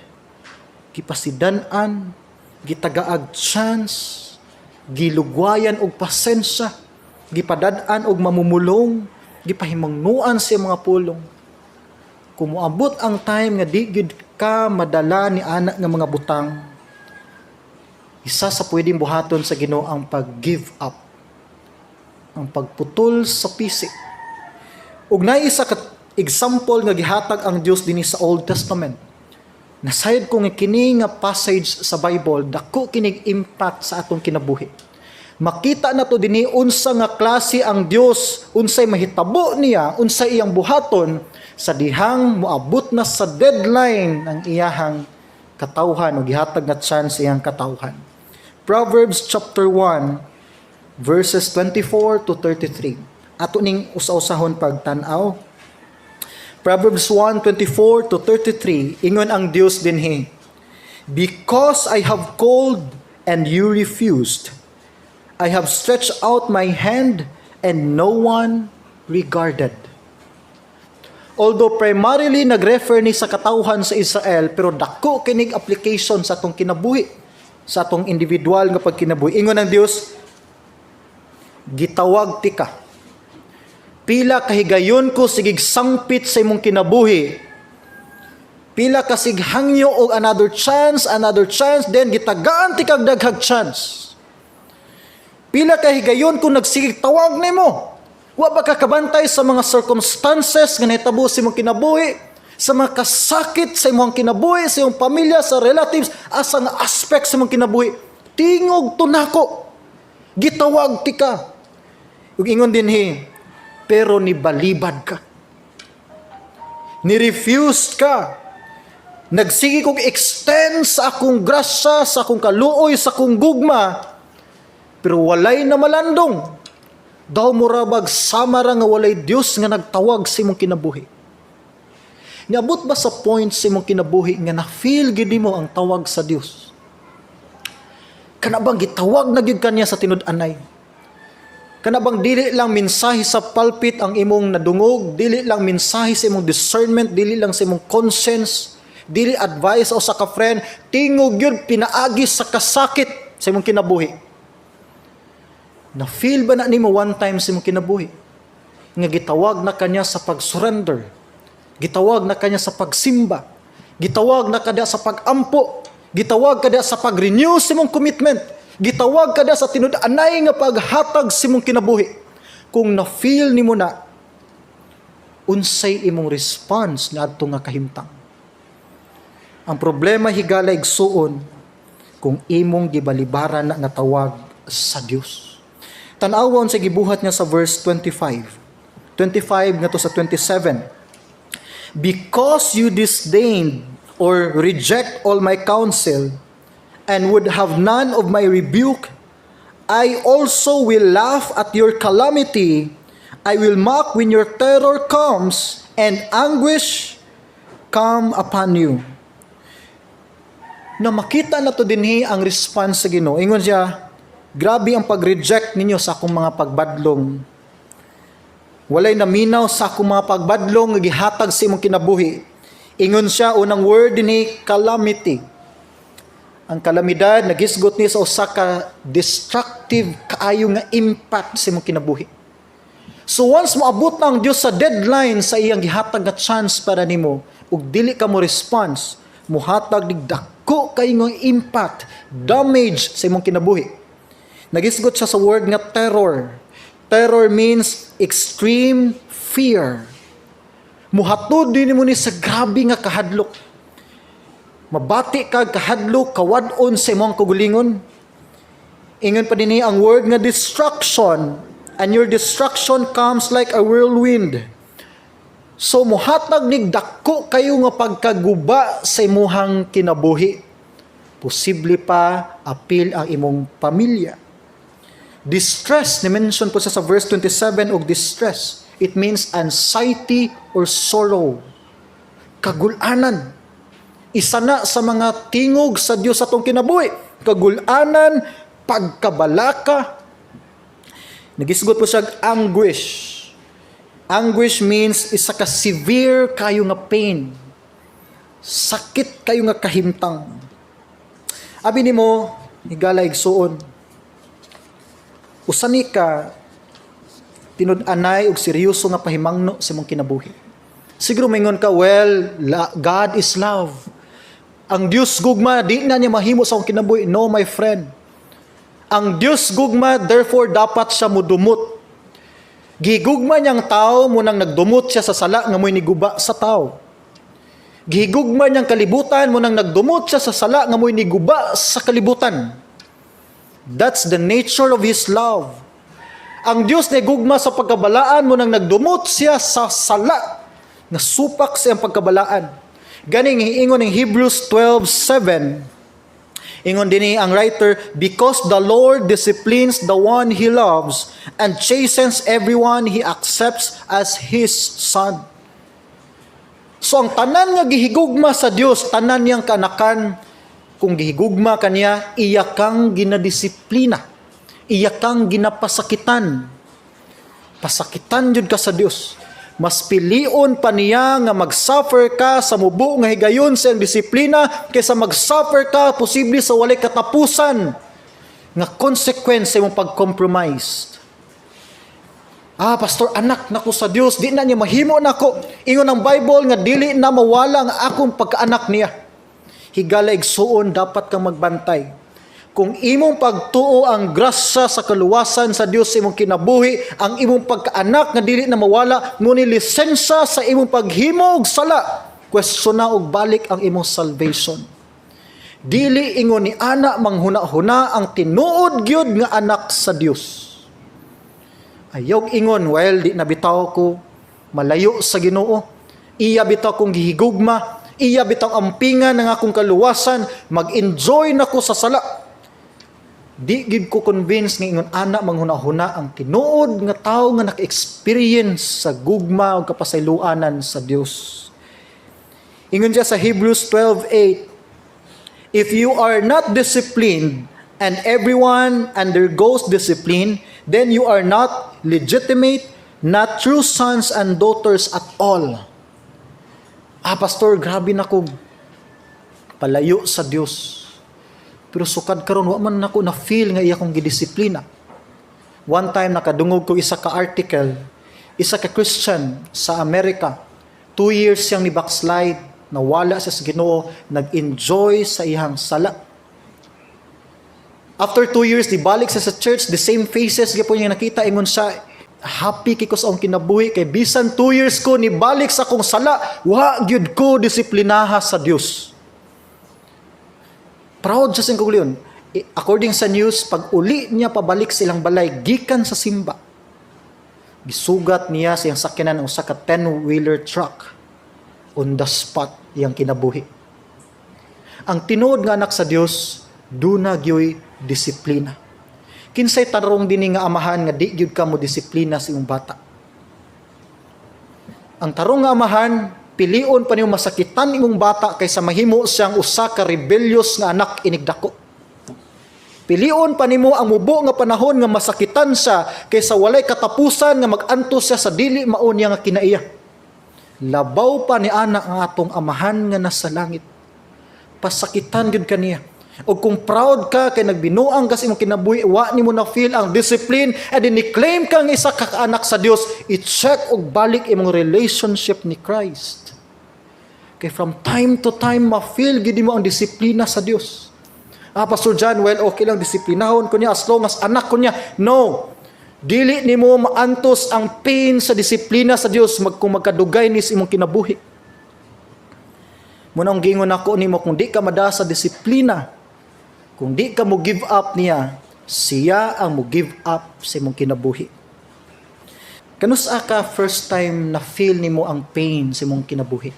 gipasidan-an, gitagaag chance, gilugwayan og pasensya, gipadad-an og mamumulong, gipahimangnuan sa mga pulong. Kung moabot ang time nga di gyud ka madala ni ana nga mga butang, isa sa pwedeng buhaton sa Ginoo ang pag-give up, ang pagputol sa pisik. Ug naay isa ka example nga gihatag ang Dios dinhi sa Old Testament. Nasayod ko nga kini nga passage sa Bible dako kinig impact sa atong kinabuhi. Makita nato dinhi unsa nga klase ang Dios, unsay mahitabo niya, unsay iyang buhaton sa dihang moabot na sa deadline ang iyahang katawhan o gihatag nga chance iyang katawhan. Proverbs chapter 1 verses 24 to 33. Ato ning usa-usahon pagtan-aw. Proverbs 1:24 to 33, ingon ang Dios dinhi. "Because I have called and you refused, I have stretched out my hand and no one regarded." Although primarily nag-refer ni sa katawhan sa Israel, pero dako kinig application sa atong kinabuhi, sa atong individual nga pagkinabuhi. Ingon ng Dios, "Gitawag tika. Pila kahigayon ko sigig sangpit sa imong kinabuhi. Pila kasig hangyo og another chance, then gitagaan ti kag daghag chance. Pila kahigayon kung nagsigig tawag nimo. Wa ba ka kabantay sa mga circumstances nga nahitabo sa imong kinabuhi, sa mga kasakit sa imong kinabuhi, sa imong pamilya, sa relatives, asa nga aspect sa imong kinabuhi? Tingog to nako. Gitawag tika." Ug ingon dinhi, "Pero nibalibad ka. Ni-refuse ka. Nagsige kong extend sa akong grasya, sa akong kaluoy, sa akong gugma, pero walay na malandong. Daw murabag sama ra nga walay Dios nga nagtawag sa imong kinabuhi." Niabot ba sa point sa imong kinabuhi nga na-feel gid mo ang tawag sa Dios? Kana bang gitawag na gyud kaniya sa tinud-anay? Kana bang dili lang mensahe sa pulpit ang imong nadungog, dili lang mensahe sa imong discernment, dili lang sa imong conscience, dili advice o sa ka friend, tingog yun pinaagi sa kasakit sa imong kinabuhi? Na-feel ba na nimo one time sa imong kinabuhi nga gitawag na kaniya sa pag-surrender, gitawag na kaniya sa pagsimba, gitawag na kada sa pag-ampo, gitawag kada sa pag-renew sa imong commitment, gitawag kada sa tinud-anay nga paghatag sa imong kinabuhi? Kung na-feel nimo na, unsay imong response niadto nga kahimtang? Ang problema, higala igsuon, kung imong gibalibaran na nga tawag sa Dios. Tan-awon sa gibuhat niya sa verse 25. 25 ngadto sa 27. "Because you disdained or reject all my counsel and would have none of my rebuke, I also will laugh at your calamity. I will mock when your terror comes and anguish come upon you." Na makita na to dinhi ang response sa Ginoo. Ingon siya, "Grabe ang pag-reject ninyo sa akong mga pagbadlong. Walay naminaw sa akong mga pagbadlong nga gihatag sa imong kinabuhi." Ingon siya, unang word dinhi, calamity. Ang kalamidad nagisgot ni sa usa ka destructive kaayo nga impact sa imong kinabuhi. So once moabot na ang Dios sa deadline sa iyang gihatag nga chance para nimo ug dili ka mo response, muhatag dig dako kay nga impact, damage sa imong kinabuhi. Nagisgot siya sa word nga terror. Terror means extreme fear. Muhatod din mo ni sa grabe nga kahadlok. Mabati ka kahadlok, kawad-on sa imong kaugalingon. Ingon pa dinhi ang word nga destruction, "And your destruction comes like a whirlwind." So muhatag nig dako kayo nga pagkaguba sa imuhang kinabuhi. Posible pa apil ang imong pamilya. Distress, ni-mention po siya sa verse 27 og distress. It means anxiety or sorrow. Kagulanan. Isa na sa mga tingog sa Dios sa atong kinabuhi. Kagulanan, pagkabalaka. Nagisgot po siya anguish. Anguish means isa ka severe kayo nga pain. Sakit kayo nga kahimtang. Abi nimo, higala igsuon, usa ni ka tinud-anay og seryoso nga pahimangno sa imong kinabuhi. Siguro maingon ka, "Well, God is love. Ang Dios gugma, di na niya mahimo sa akong kinabuhi." No, my friend. Ang Dios gugma, therefore dapat siya mudumot. Gigugma niyang tao mo nang nagdumot siya sa sala nga mo'y niguba sa tao. Gigugma niyang kalibutan mo nang nagdumot siya sa sala nga mo'y niguba sa kalibutan. That's the nature of His love. Ang Diyos na gugma sa pagkabalaan mo nang nagdumot siya sa sala nga supak sa iyang pagkabalaan. Ganing ingon ng Hebrews 12:7. Ingon dinhi ang writer, "Because the Lord disciplines the one He loves and chastens everyone He accepts as His son." So ang tanan nga gihigugma sa Dios, tanan niyang kanakan, Kung gihigugma ka niya, iya kang ginadisiplina. Iya kang ginapasakitan. Pasakitan jud ka sa Dios. Mas pilion pa niya nga mag-suffer ka sa mubo nga higayon sa iyang disiplina kaysa mag-suffer ka posible sa walay katapusan nga consequence sa imong pag-compromise. "Ah, pastor, anak nako sa Dios, di na niya mahimo nako. Ingon ang Bible nga dili na mawala ang akong pagkaanak niya." Higala igsuon, dapat kang magbantay. Kung imong pagtuo ang grasya sa kaluwasan sa Dios sa imong kinabuhi, ang imong pagkaanak nga dili na mawala, ngunit lisensya sa imong paghimo og sala, question na og balik ang imong salvation. Dili ingon ni ana manghuna-huna ang tinuod gyud nga anak sa Dios. Ayaw ingon, "Well, di na bitaw ko malayo sa Ginoo. Iya bitaw kong gihigugma, iya bitaw ampingan ng akong kaluwasan, mag-enjoy na ko sa sala." Di gid ko convince nga ingon ana manghuna-huna ang tinuod nga tawo nga naka-experience sa gugma ug kapasayloanan sa Dios. Ingon siya sa Hebrews 12:8, "If you are not disciplined, and everyone undergoes discipline, then you are not legitimate, not true sons and daughters at all." "Ah, pastor, grabe na ko palayo sa Dios. Pero sukad karon wa man nako na feel nga iya kong gidisiplina." One time nakadungog ko isa ka article, isa ka Christian sa Amerika. 2 years siyang ni backslide, nawala siya sa Ginoo, nag-enjoy sa iyang sala. After 2 years, di balik siya sa church, the same faces gyapon niya nakita. Ingon siya, "Happy kay ko sa akong kinabuhi kay bisan 2 years ko nibalik sa akong sala, wa gyud ko disiplinaha sa Dios." Proud siya sa iyang. According sa news, pag uli niya pabalik sa ilang balay, gikan sa simba, gisugat niya sa iyang sakyanan ang usa ka 10-wheeler truck. On the spot iyang kinabuhi. Ang tinuod nga anak sa Dios, duna gyoy disiplina. Kinsay tarong dinhi nga amahan nga di gyud ka mo disiplina sa imong bata? Ang tarong nga amahan, pilion pa nimo masakitan imong bata kaysa mahimo siyang usa ka rebellious nga anak inigdako. Pilion pa nimo ang mubo nga panahon nga masakitan siya kaysa walay katapusan nga mag-antos siya sa dili mao niya nga kinaiya. Labaw pa ni ana ang atong Amahan nga nasa langit. Pasakitan gyud kaniya. O kung proud ka kay nagbinuang ka sa imong kinabuhi, wa nimo na feel ang discipline and then ni-claim ka nga isa ka anak sa Dios, i-check og balik imong relationship ni Christ. Kay from time to time ma-feel gid mo ang disiplina sa Dios. "Ah, Pastor John, well, okay lang disiplinahon ko niya as long as anak ko niya." No. Dili nimo maantos ang pain sa disiplina sa Dios kung magkadugay ni sa imong kinabuhi. Mao nang giingon ako nimo, kung di ka mada sa disiplina, kung di ka mo give up niya, siya ang mo give up sa imong kinabuhi. Kanus-a ka first time na feel nimo ang pain sa imong kinabuhi?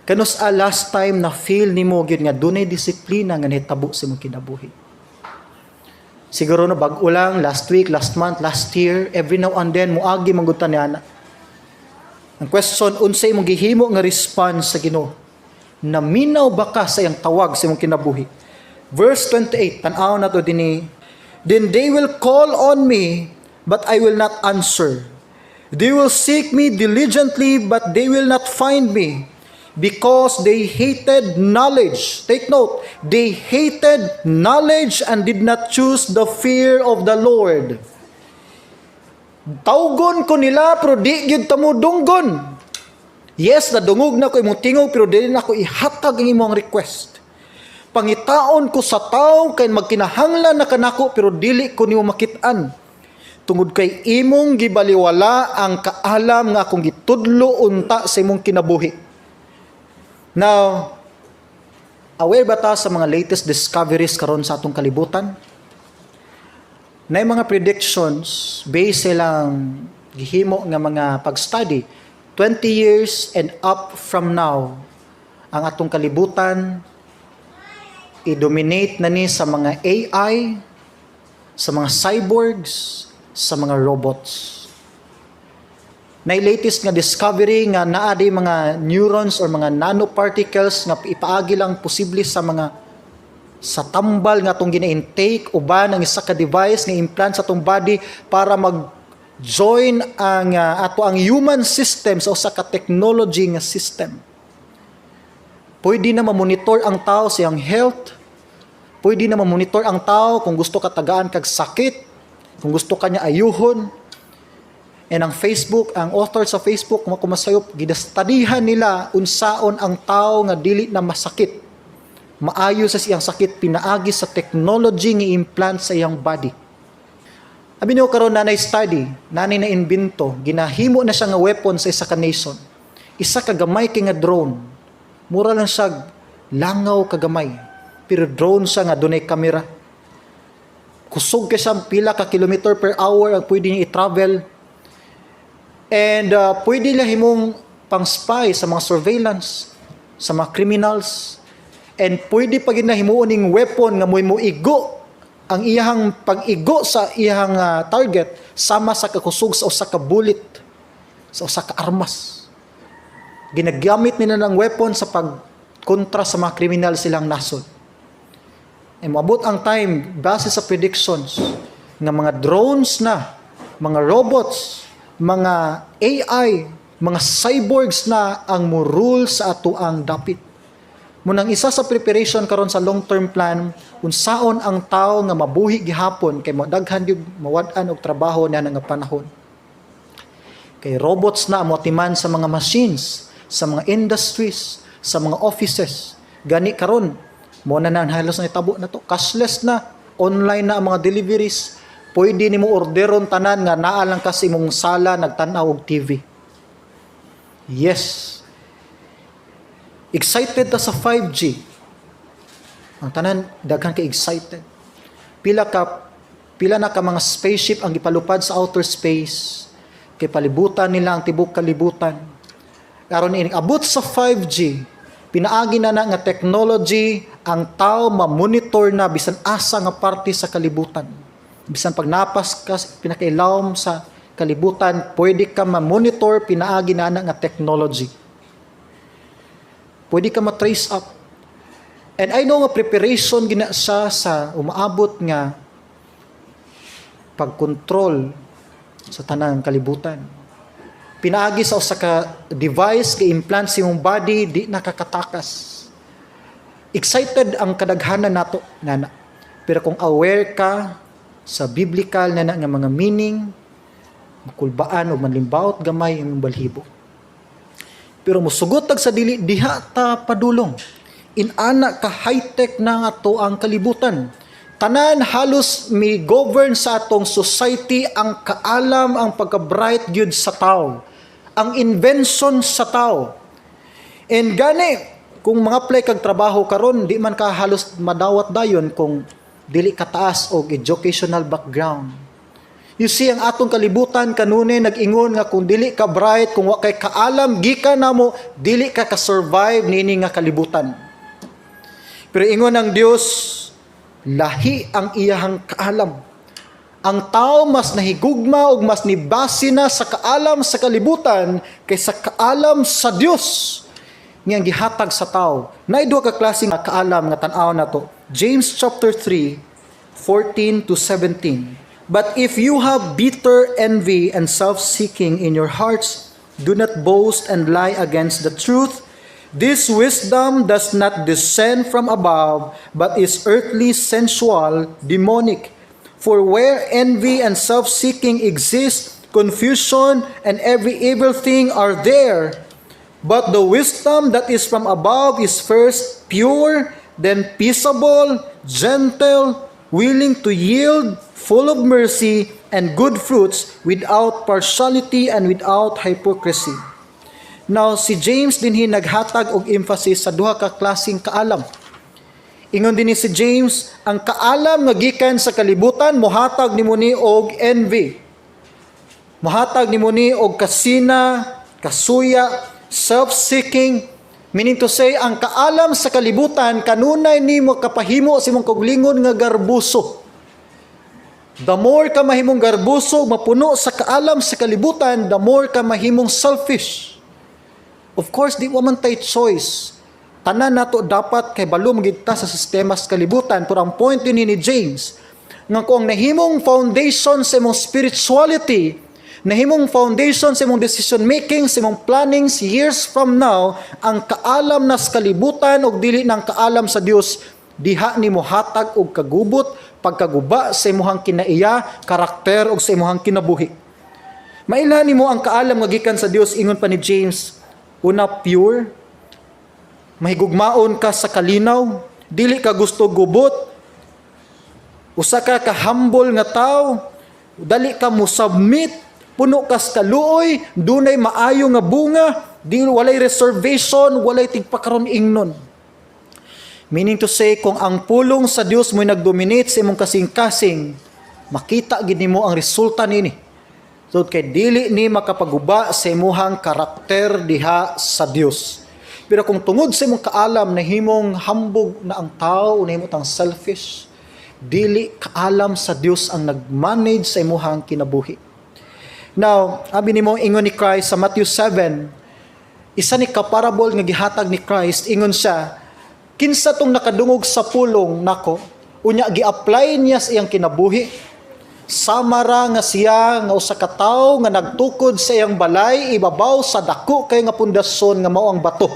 Kanus-a last time na feel nimo gyud nga dunay disiplina nga nahitabo sa imong kinabuhi? Siguro no bag-o lang, last week, last month, last year, every now and then moagi man gud ta ni ana. Ang question, unsay imong gihimo nga response sa Ginoo? Naminaw ba ka sa iyang tawag sa imong kinabuhi? Verse 28, tan-aw na to dinhi. "Then they will call on me, but I will not answer. They will seek me diligently, but they will not find me, because they hated knowledge." Take note, they hated knowledge and did not choose the fear of the Lord. "Tawgon ko nila pero di gyud ta mo dunggon. Yes, nadungog na ko imong tingog pero dili na ko ihatag ang imong request. Pangitaon ko sa tawo kay magkinahanglan na kanako pero dili ko nimo makit-an. Tungod kay imong gibaliwala ang kaalam nga akong gitudlo unta sa imong kinabuhi." Now, aware ba ta sa mga latest discoveries karon sa atong kalibutan? Na mga predictions based silang gihimo nga mga pag-study, 20 years and up from now, ang atong kalibutan i-dominate na ni sa mga AI, sa mga cyborgs, sa mga robots. Na latest nga discovery nga naa di mga neurons or mga nanoparticles nga ipaagi lang posible sa mga Sa tambal nga atong gina-intake uban ang isa ka device nga implant sa atong body para mag join ang ato ang human system sa usa ka technology nga system. Pwede na mamonitor ang tao sa iyang health. Pwede na mamonitor ang tao kung gusto ka tagaan kag sakit, kung gusto ka niya ayuhon. And ang Facebook, ang author sa Facebook, kung ako masayop, gidastudihan nila unsaon ang tao nga dili na masakit. Maayo sa siyang sakit pinaagi sa technology nga implant sa iyang body. Abi niyo karon nanay study, nanay na imbento, ginahimo na siya nga weapon sa isa ka nation. Isa ka gamay kay nga drone. Mura lang siya langaw kagamay. Pero drone siya nga dunay kamera. Kusog kay siya, pila ka kilometer per hour ang pwede niya i-travel. And pwede niya himong pang-spy sa mga surveillance, sa mga criminals. And pwede pa gid na himuon ning weapon nga mo'y moigo ang iyahang pag-igo sa iyahang target sama sa kakusog sa usa ka bullet, sa usa ka armas. Ginagamit nila ng weapon sa pagkontra sa mga kriminal silang nasod. And moabot ang time, base sa predictions, nga mga drones na, mga robots, mga AI, mga cyborgs na ang mo-rule sa atoang dapit. Munang isa sa preparation karon sa long-term plan, unsaon ang tao nga mabuhi gihapon kay modaghan gyud mawad-an og trabaho niya nga panahon. Kay robots na moatiman sa mga machines, sa mga industries, sa mga offices. Gani karon, mo na nang halos na itabo na to. Cashless na, online na ang mga deliveries. Pwede nimo orderon tanan nga naa lang kasi imong sala nagtan-aw og TV. Yes. Excited ta sa 5G. Ang tanan daghan kay excited. Pila na ka mga spaceship ang gipalupad sa outer space kay palibutan nila ang tibok kalibutan. Karon ining abot sa 5G, pinaagi na na nga technology ang tao ma-monitor na bisan asa nga parte sa kalibutan. Bisan pag napas ka sa pinakailawom sa kalibutan, pwede ka ma-monitor pinaagi na na nga technology. Pwede ka ma-trace up. And I know nga preparation gina siya sa umaabot nga pagkontrol sa tanang kalibutan. Pinaagi sa usa ka device kay implant sa imong body, di nakakatakas. Excited ang kadaghanan nato nana. Pero kung aware ka sa biblical na nga mga meaning, makulbaan o manlimbawot gamay ang imong balhibo. Pero musugot tag sa dili, diha ta padulong. Inana ka high-tech na nga to ang kalibutan. Tanan halos mi govern sa atong society ang kaalam, ang pagka-bright gyud sa tao. Ang invention sa tao. And gani, kung mga apply kag trabaho karon, di man ka halos madawat dayon kung dili ka taas og educational background. You see, ang atong kalibutan kanunay nag-ingon nga kung dili ka bright, kung wa kay kaalam gikan namo, dili ka ka-survive niini nga kalibutan. Pero ingon ang Dios, lahi ang iyahang kaalam. Ang tao mas nahigugma ug mas nibase na sa kaalam sa kalibutan kaysa kaalam sa Dios nga ang gihatag sa tao. Naay duha ka klase nga kaalam nga tan-aw nato. James chapter 3, 14 to 17. "But if you have bitter envy and self-seeking in your hearts, do not boast and lie against the truth. This wisdom does not descend from above, but is earthly, sensual, demonic. For where envy and self-seeking exist, confusion and every evil thing are there. But the wisdom that is from above is first pure, then peaceable, gentle, willing to yield, full of mercy and good fruits, without partiality and without hypocrisy." Now, si James dinhi naghatag og emphasis sa duha ka klaseng kaalam. Ingon din ni si James, ang kaalam nga gikan sa kalibutan mohatag nimo ni og envy. Mohatag nimo ni og kasina, kasuya, self-seeking, meaning to say, ang kaalam sa kalibutan kanunay nimo kapahimo sa imong kaugalingon nga garbuso. The more ka mahimong garbuso, mapuno sa kaalam sa kalibutan, the more ka mahimong selfish. Of course, di wa man tay choice. Tanan nato dapat kay balo man ta sa sistema sa kalibutan, pero ang point din ni James nga kung ang nahimong foundation sa imong spirituality, nahimong foundation sa imong decision making, sa imong plannings years from now, ang kaalam na sa kalibutan og dili ng kaalam sa Dios, diha nimo hatag og kagubot, pagkaguba sa imong kinaiya, karakter ug sa imong kinabuhi. Mailhan nimo ang kaalam nga gikan sa Dios, ingon pa ni James, una, pure, mahigugmaon ka sa kalinaw, dili ka gusto gubot, usa ka ka-humble nga tao, dali ka mo submit, puno ka sa kaluoy, dunay maayo nga bunga, di walay reservation, walay tigpakaron ingnon. Meaning to say, kung ang pulong sa Dios mo'y nagdominate sa imong kasing-kasing, makita gid nimo ang resulta nini. So kay dili ni makapaguba sa imuhang karakter diha sa Dios. Pero kung tungod sa imong kaalam nahimong hambog na ang tao, nahimo tang selfish, dili kaalam sa Dios ang nag-manage sa imuhang kinabuhi. Now, abi nimo, ingon ni Christ sa Matthew 7, isa ni ka-parable nga gihatag ni Christ, ingon siya, kinsa tong nakadungog sa pulong nako, unya gi-apply niya sa iyang kinabuhi, sama ra nga siya nga usa ka tawo nga nagtukod sa iyang balay ibabaw sa dako kay nga pundasyon nga mao ang bato.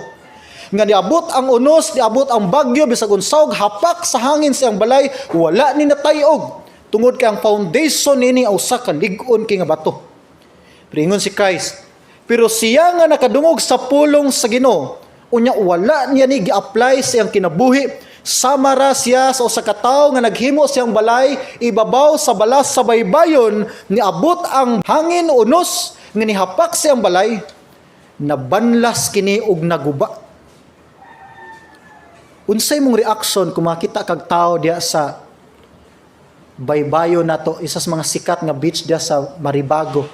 Nga niabot ang unos, niabot ang bagyo, bisag unsaog hapak sa hangin sa iyang balay, wala ni natayog. Tungod kay ang foundation nini ang usa ka lig-on kay nga bato. Pero ingon si Christ, pero siya nga nakadungog sa pulong sa Ginoo, unya wala niya ni gi-apply sa iyang kinabuhi, sama ra siya sa usa ka tawo nga naghimo siyang balay ibabaw sa balas sa baybayon, niabot ang hangin, unos nga nihapak siyang balay, nabanlas kini og naguba. Unsay mong reaction kung makita kag tao diya sa baybayon nato, isa sa mga sikat nga beach diya sa Maribago?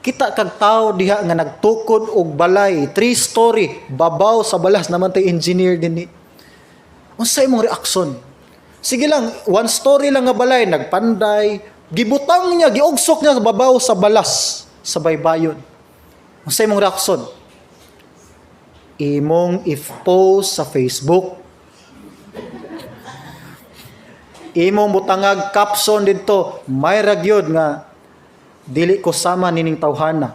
Kita kag tao diha nga nagtukod og balay, three story, babaw sa balas naman tay engineer din ni. Unsay imong reaksyon? Sige lang, one story lang nga balay, nagpanday, gibutang niya, giugsok niya sa babaw sa balas sa baybayon. Unsay imong reaksyon? Imong if-post sa Facebook. Imong butangag caption didto, "May ragyod nga dili ko sama nining tawhana."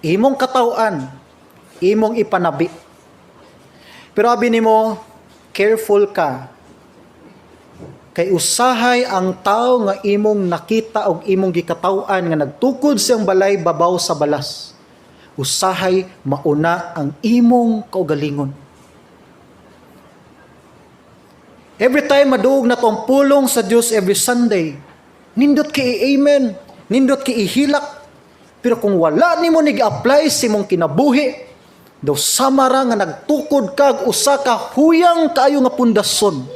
Imong kataw-an, imong ipanabi. Pero abi nimo, careful ka. Kay usahay ang tao nga imong nakita og imong gikataw-an nga nagtukod siyang balay babaw sa balas, usahay mauna ang imong kaugalingon. Every time maduog na ang pulong sa Dios every Sunday, nindot kay amen, nindot kay ihilak. Pero kung wala nimo nig-apply sa imong kinabuhi, daw samara nga nagtukod kag usa ka huyang kaayo nga pundasyon.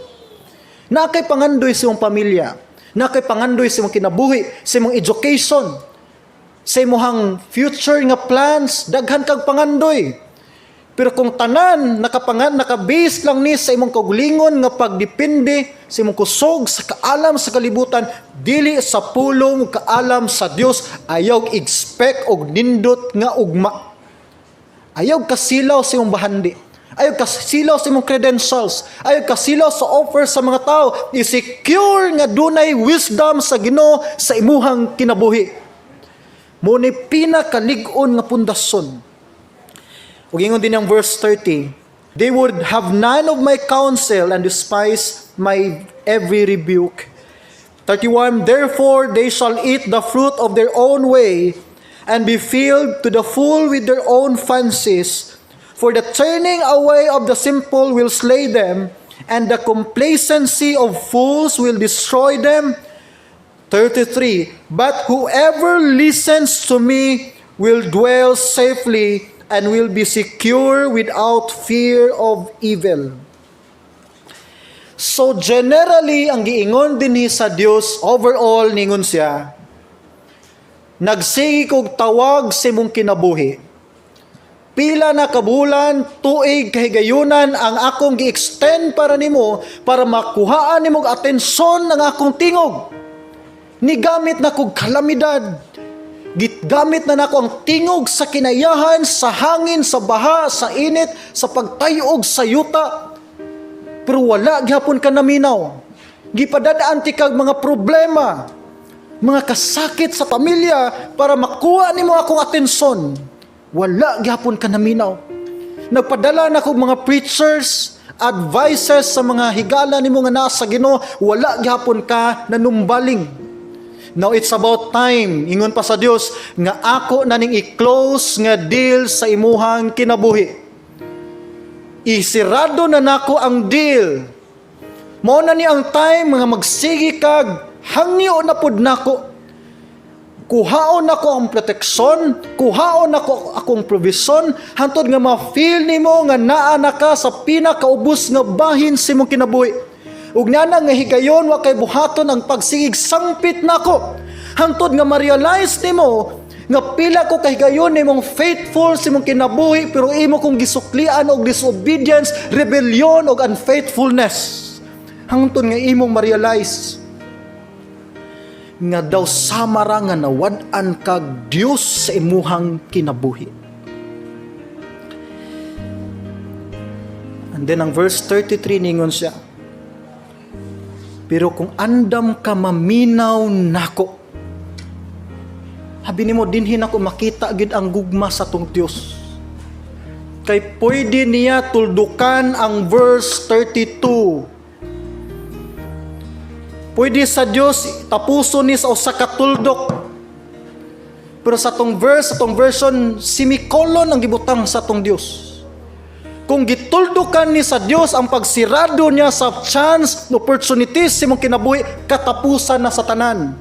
Na kay pangandoy sa imong pamilya, na kay pangandoy sa imong kinabuhi, sa imong education, sa imong future nga plans, daghan kag pangandoy. Pero kung tanan naka-base lang ni sa imong kaugalingon nga pagdepende sa imong kusog sa kaalam sa kalibutan, dili sa pulong kaalam sa Dios, ayaw expect og nindot nga ugma. Ayaw kasilaw sa imong bahandi. Ayaw kasilaw sa imong credentials. Ayaw kasilaw sa offer sa mga tao. I-secure nga dunay wisdom sa Ginoo sa imuhang kinabuhi. Mao ni pinakalig-on nga pundasyon. Ug ingon din ang verse 30, "They would have none of my counsel and despise my every rebuke." 31, "Therefore they shall eat the fruit of their own way and be filled to the full with their own fancies. For the turning away of the simple will slay them, and the complacency of fools will destroy them." 33, "But whoever listens to me will dwell safely and will be secure without fear of evil." So generally, ang giingon dinhi sa Dios overall, ningon siya, nagsige kog tawag sa imong kinabuhi. Pila na kabulan, tuig, kahigayunan ang akong gi-extend para nimo para makuhaan nimo og atensyon ang akong tingog. Nigamit na kog kalamidad. Gigamit na nako ang tingog sa kinaiyahan, sa hangin, sa baha, sa init, sa pagtayog sa yuta. Pero wala gihapon ka naminaw. Gipadadaan ti kag mga problema, mga kasakit sa pamilya para makuha nimo akong atensyon. Wala gihapon ka naminaw. Nagpadala na ko mga preachers, advices sa mga higala nimo nga naa sa Ginoo, wala gihapon ka nanumbaling. Now it's about time, ingon pa sa Dios, nga ako na ning i-close nga deal sa imuhang kinabuhi. Isirado na nako ang deal. Mao na ni ang time nga magsige kag hangyo na pud nako. Kuhaon nako ang proteksyon, kuhaon nako akong provision, hantod nga ma-feel nimo nga naa na ka sa pinakaubos nga bahin sa imong kinabuhi. Ug nana nga higayon wa kay buhaton ang pagsigig sangpit nako. Hantod nga ma-realize nimo nga pila ko kahigayon nimong faithful sa imong kinabuhi, pero imo kong gisuklian og disobedience, rebellion og unfaithfulness. Hangtod nga imong ma-realize nga daw samara nga nawad-an kag Dios sa imuhang kinabuhi. And then ang verse 33, ningon siya, "Pero kung andam ka maminaw nako." Habi nimo, dinhi nako makita gid ang gugma sa atong Dios. Kay pwede niya tuldukan ang verse 32. Pwede sa Dios tapuson ni sa usa ka tuldok. Pero sa atong verse, sa atong version, semicolon ang gibutang sa atong Dios. Kung gituldukan ni sa Dios ang pagsirado niya sa chance, opportunities sa imong kinabuhi, katapusan na sa tanan.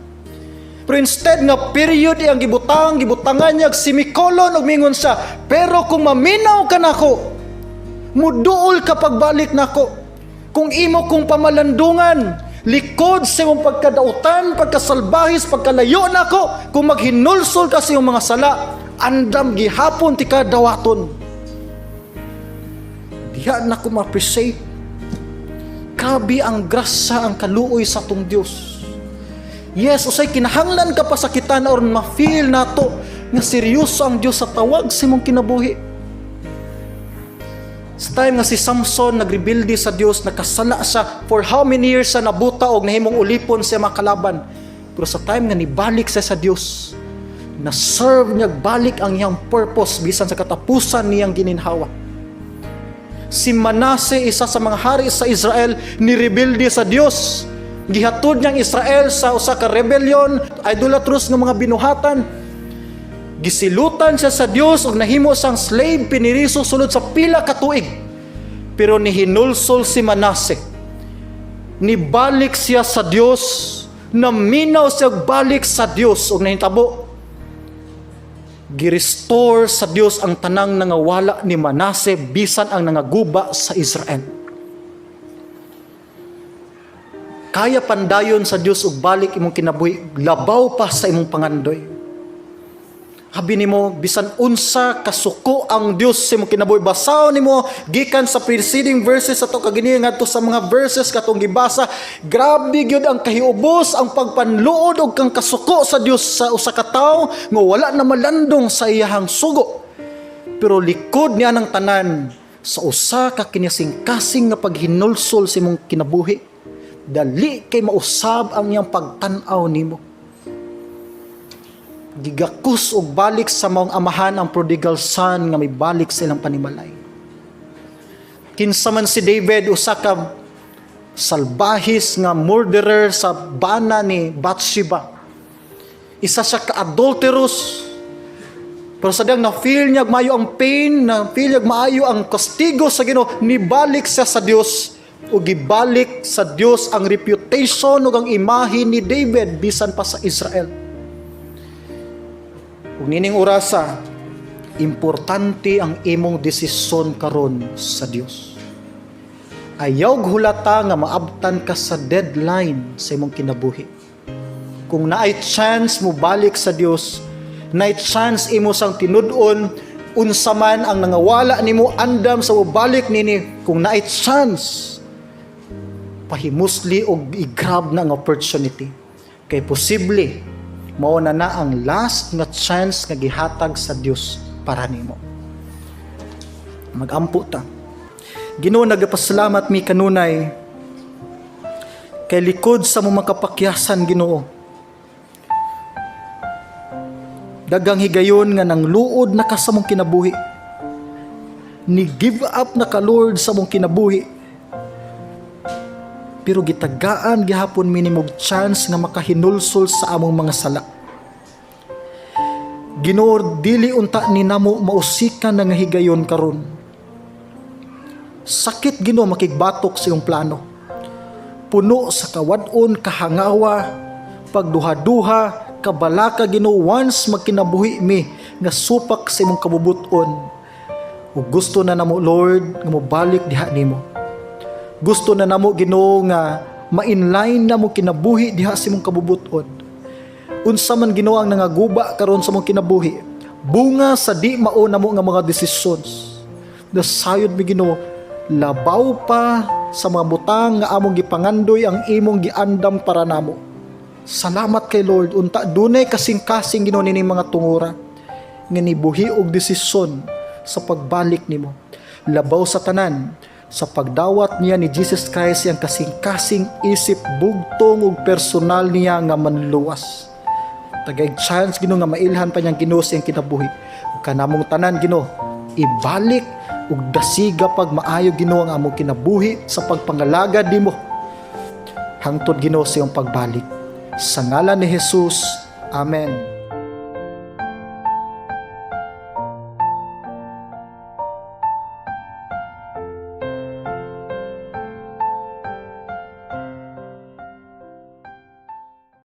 Pero instead nga period ang gibutang, gibutangan niya og semicolon ug mingon siya, "Pero kung maminaw ka nako, muduol ka pagbalik nako. Kung imo kong pamalandungan, likod sa imong pagkadautan, pagkasalbahis, pagkalayo nako, kung maghinulsol ka sa imong mga sala, andam gihapon ti ka dawaton." Diha na ko ma-appreciate. Grabe ang grasya, ang kaluoy sa atong Dios. Yes, usay kinahanglan ka pasakitan or ma-feel nato nga seryoso ang Dios sa tawag sa imong kinabuhi. Sa time nga si Samson nagrebelde sa Dios, nakasala siya, for how many years siya nabuta og nahimong ulipon sa mga kalaban. Pero sa time nga nibalik siya sa Dios, na serve niya balik ang iyang purpose bisan sa katapusan niyang gininhawa. Si Manase, isa sa mga hari sa Israel, nirebelde sa Dios. Gihatod niyang Israel sa usa ka rebellion, idolatrous nga mga binuhatan. Gisilutan siya sa Dios ug nahimo siyang slave, piniriso sulod sa pila ka tuig. Pero nihinulsol si Manase. Nibalik siya sa Dios, naminaw siya balik sa Dios ug nahitabo, girestore sa Dios ang tanang nangawala ni Manase bisan ang nangaguba sa Israel. Kaya pandayon sa Dios og balik imong kinabuhi labaw pa sa imong pangandoy. Habi nimo, bisan unsa kasuko ang Dios sa imong kinabuhi. Basahon nimo gikan sa preceding verses sa ato kagini ngadto sa mga verses katong gibasa. Grabe gyud ang kahiubos, ang pagpanluod og kang kasuko sa Dios sa usa ka tawo nga wala na malandong sa iyahang sugo. Pero likod niya ng tanan, sa usa ka kinasing-kasing nga paghinulsol sa imong kinabuhi, dali kay mausab ang iyang pagtan-aw nimo. Gigakos og balik sa maong amahan ang prodigal son nga may balik sa ilang panimalay. Kinsa man si David, usa ka salbahis nga murderer sa bana ni Bathsheba. Isa siya ka adulterous. Pero sa diyang na-feel niya maayo ang pain, na-feel niya maayo ang kastigo sa Ginoo, nibalik siya sa Dios ug gibalik sa Dios ang reputation ug ang imahe ni David bisan pa sa Israel. Ug nining orasa, importante ang imong desisyon karon sa Dios. Ayaw hulata nga maabtan ka sa deadline sa imong kinabuhi. Kung naay chance mo balik sa Dios, naay chance imo sang tinud-on unsa man ang nangawala nimo, andam sa mobalik nini. Kung naay chance, pahimusli og i-grab na ang opportunity. Kay posible Mao na na ang last nga chance nga gihatag sa Dios para nimo. Magampo ta. Ginoo, nagapasalamat mi kanunay kay likod sa among makapakyasan, Ginoo. Daghang higayon nga nang luod na ka sa among kinabuhi. Ni give up na ka, Lord, sa among kinabuhi. Pero gitagaan gihapon mi nimog chance nga makahinulsol sa among mga sala. Ginoo, dili unta ni namo mausikan na nga higayon karon. Sakit, Ginoo, makigbatok sa iyong plano. Puno sa kawad-on, kahangawa, pagduha-duha, kabalaka, Ginoo, once magkinabuhi mi nga supak sa imong kabubuton. Ug gusto na namo, Lord, nga mobalik diha nimo. Gusto na namo, Ginoo, nga ma-inline namo kinabuhi diha sa imong kabubuton. Unsa man, Ginoo, ang nangaguba karon sa among kinabuhi, bunga sa di mao namo nga mga desisyon. Nasayod mi, Ginoo, labaw pa sa mga butang nga among gipangandoy ang imong giandam para namo. Salamat kay Lord, unta dunay kasing-kasing, Ginoo, nining mga tungura nga nibuhi og desisyon sa pagbalik nimo. Labaw sa tanan, sa pagdawat niya ni Jesus Christ iyang kasing-kasing isip bugtong ug personal niya nga manluwas. Tagay chance, Ginoo, nga mailhan pa niyang Ginoo sa iyang kinabuhi. Ug kanamong tanan, Ginoo, ibalik ug dasiga pag maayo, Ginoo, ang among kinabuhi sa pagpangalagad nimo hangtod, Ginoo, sa iyong pagbalik. Sa ngalan ni Jesus. Amen.